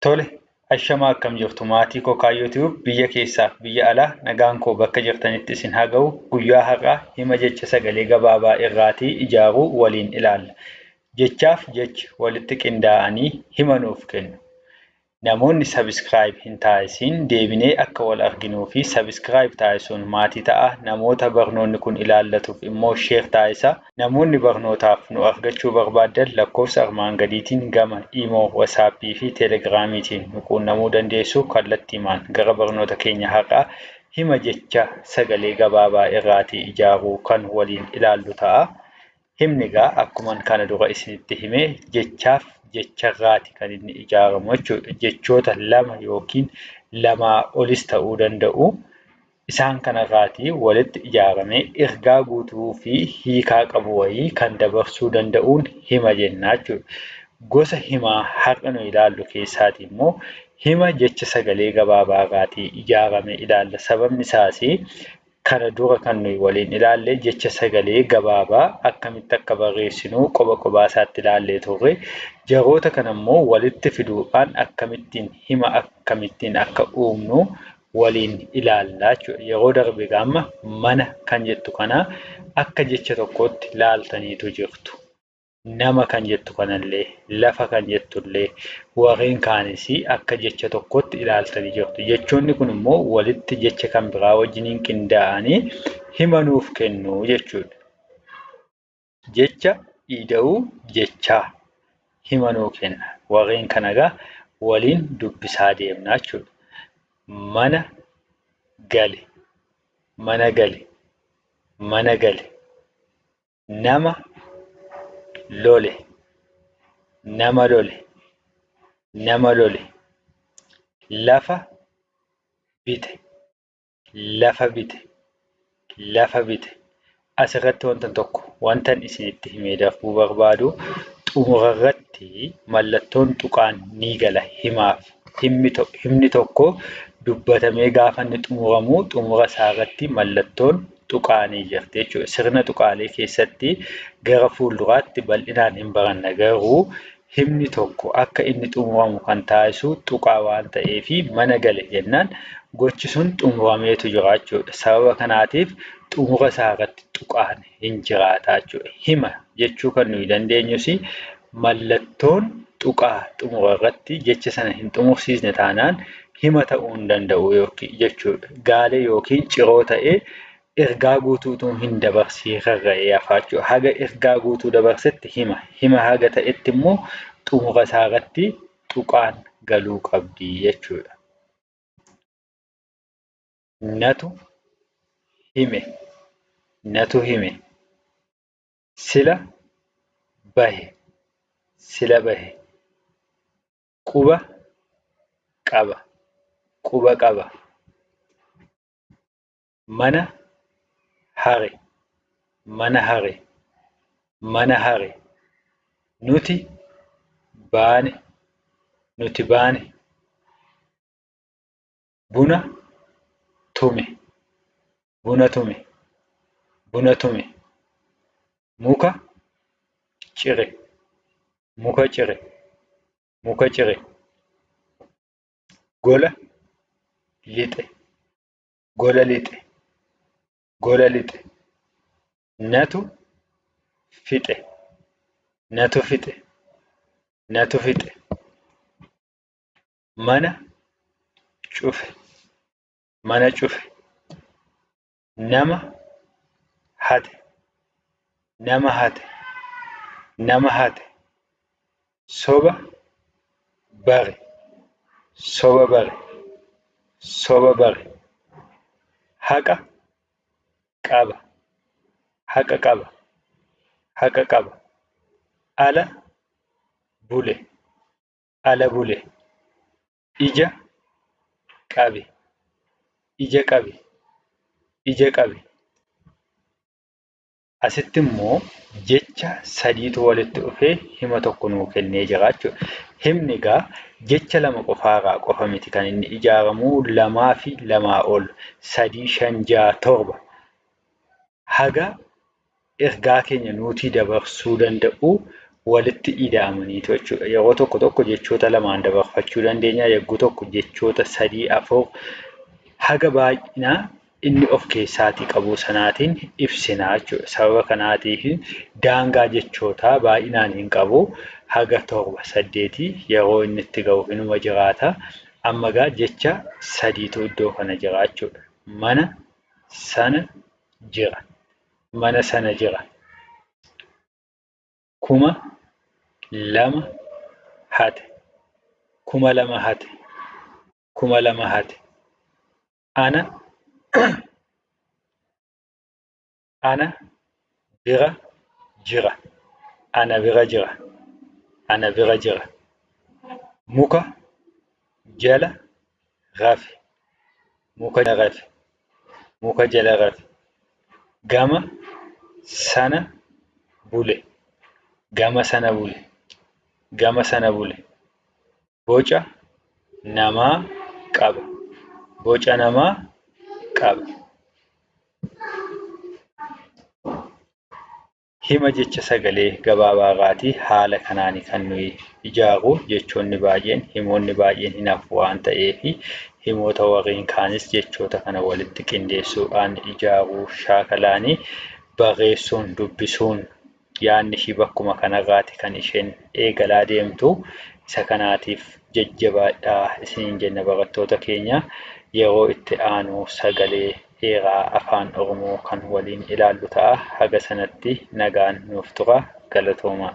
Tole, ashamaa akkam jirtu maatii koo Kaayyoo Tube biyya keessaaf biyya alaa nagaan koo bakka jirtanitti isin haa ga'u. Guyyaa har'aa hima jecha sagalee gabaabaa irraatii ijaaruu waliin ilaalla. Jechaaf jechi walitti qindaa'anii hima nuuf kennu. Namoonni subscribe hin taasisiin deebinee akka wal arginuu fi subscribe taasisuun maatii ta'aa. Namoota barnoonni kun ilaallatuuf immoo share taasisaa. Namoonni barnootaaf nu argachuu barbaaddan lakkoofsa armaan gadiitiin gama imo, WhatsApp fi Telegramiitiin nu quunnamuu dandeessu. Kallattiimaan gara barnoota keenya har'aa hima jecha sagalee gabaabaa irraatii ijaaruu kan waliin ilaallu ta'a. Himni egaa akkuman kana dura isinitti hime jechaaf jecharraati kan inni ijaaramu jechuudha. Jechoota lama yookiin lamaa olis ta'uu danda'u. Isaan kanarraati walitti ijaaramee ergaa guutuu fi hiikaa qabu wayii kan dabarsuu danda'uun hima jenna jechuudha. Gosa himaa har'a nu ilaallu keessaati immoo hima jecha sagalee gabaabaarraatii ijaarame ilaalla. Sababni isaas Kana dura kan nuyi waliin ilaalle jecha sagalee gabaabaa akkamitti akka barreessinu qoba qobaa isaatti ilaallee turre. Jaroota kana immoo walitti fiduudhaan akkamittiin hima akkamittiin akka uumnu waliin ilaalla jechuudha. Yeroo darbe egaa amma mana kan jettu kana akka jecha tokkootti laaltaniitu jirtu. Nama kan jettu kanallee, lafa kan jettullee, warreen kaanis akka jecha tokkootti ilaaltanii jirtu. Jechoonni kun immoo walitti jecha kan biraa wajjiniin qindaa'anii hima nuuf kennu jechuudha. Jecha ida'uu jechaa hima nuu kenna. Warreen kana egaa waliin dubbisaa deemna jechuudha. Mana gale, mana gale, mana gale. Nama lole, nama lole, nama lole. Lafa bite, lafa bite, lafa bite. Asirratti wantan tokko wantan isinitti himee darbuu barbaadu xumurarratti mallattoon tuqaan ni gala himaaf. Himni tokko dubbatamee gaafa inni xumuramu xumura isaarratti mallattoon tuqaa ni jirti jechuudha. Sirna tuqaalee keessatti gara fuulduraatti bal'inaan hin baranna garuu himni tokko akka inni xumuramu kan taasisu tuqaa waan ta'eef mana gale jennaan gochi sun xumurameetu jira jechuudha. Sababa kanaatiif xumura isaa irratti tuqaan hin jiraata jechuudha. Hima jechuu kan nuyi dandeenyus mallattoon tuqaa xumura irratti jecha sana hin xumursiisne taanaan hima ta'uu hin danda'u jechuudha. Gaalee yookiin ciroo ta'ee ergaa guutuu utuu hin dabarsiin rarra'ee hafa jechuudha. Haga ergaa guutuu dabarsetti hima. Hima haga ta'etti immoo xumura isaa irratti tuqaan galuu qabdi jechuudha. Natu hime. Natu hime. Sila bahe. Sila bahe. Quba qaba. Quba qaba. Mana hare. Mana hare. Mana hare. Nuti baane. Nuti baane. Buna tume. Buna tume. Buna tume. Muka cire. Muka cire. Muka cire. Gola lixe. Gola lixe. Gola lixe. Natu fixe. Natu fixe. Natu fixe. Mana cufe. Mana cufe. Nama hate. Nama hate. Nama hate. Soba bare. Soba bare. Soba bare. Haqa qaba. Haqa qaba. Haqa qaba. Ala bule. Ala bule. Ija qabi. Ija qabi. Ija qabi. Asitti immoo jecha sadiitu walitti dhufee hima tokko nuu kennee jira jechuudha. Himni egaa jecha lama qofaarraa qofa miti kan inni ijaaramu lamaa fi lamaa ol 3, 5, 6, 7 haga ergaa keenya nuutii dabarsuu danda'u Walitti ida'amaniitu jechuudha. Yeroo tokko tokko jechoota lamaan dabarfachuu dandeenya. Yogguu tokko jechoota 3, 4 haga baay'ina inni of keessaatii qabu sanaatiin ibsina jechuudha. Sababa kanaatiif daangaa jechootaa baay'inaan hin qabu. Haga 7, 8 yeroo inni itti ga'u inuma jiraata. Amma egaa jecha sadiitu iddoo kana jira jechuudha. Mana sana jira. Mana sana jira. 2000 hate. 2000 hate. 2000 hate. Ana ana bira jira. Ana bira jira. Ana bira jira. Muka jala rafe. Muka jala rafe. Muka jala rafe. Gama sana bule. Gama sana bule. Gama sana bule. Boca namaa qaba. Boca namaa qaba. Hima jecha sagalee gabaabaa irraatii haala kanaan kan nuyi ijaaru jechoonni baay'een himoonni baay'een hin hafu waan ta'eef himoota warreen kaanis jechoota kana walitti qindeessuudhaan ijaaruu shaakalaanii barreessuun dubbisuun yaadni ishii bakkuma kanarraati kan isheen eegalaa deemtu. Isa kanaatiif jajjabaadhaa isiniin jenna barattoota keenya. Yeroo itti aanu sagalee dheeraa Afaan Oromoo kan waliin ilaallu ta'a. Haga sanatti nagaan nuuf tura. Galatoomaa.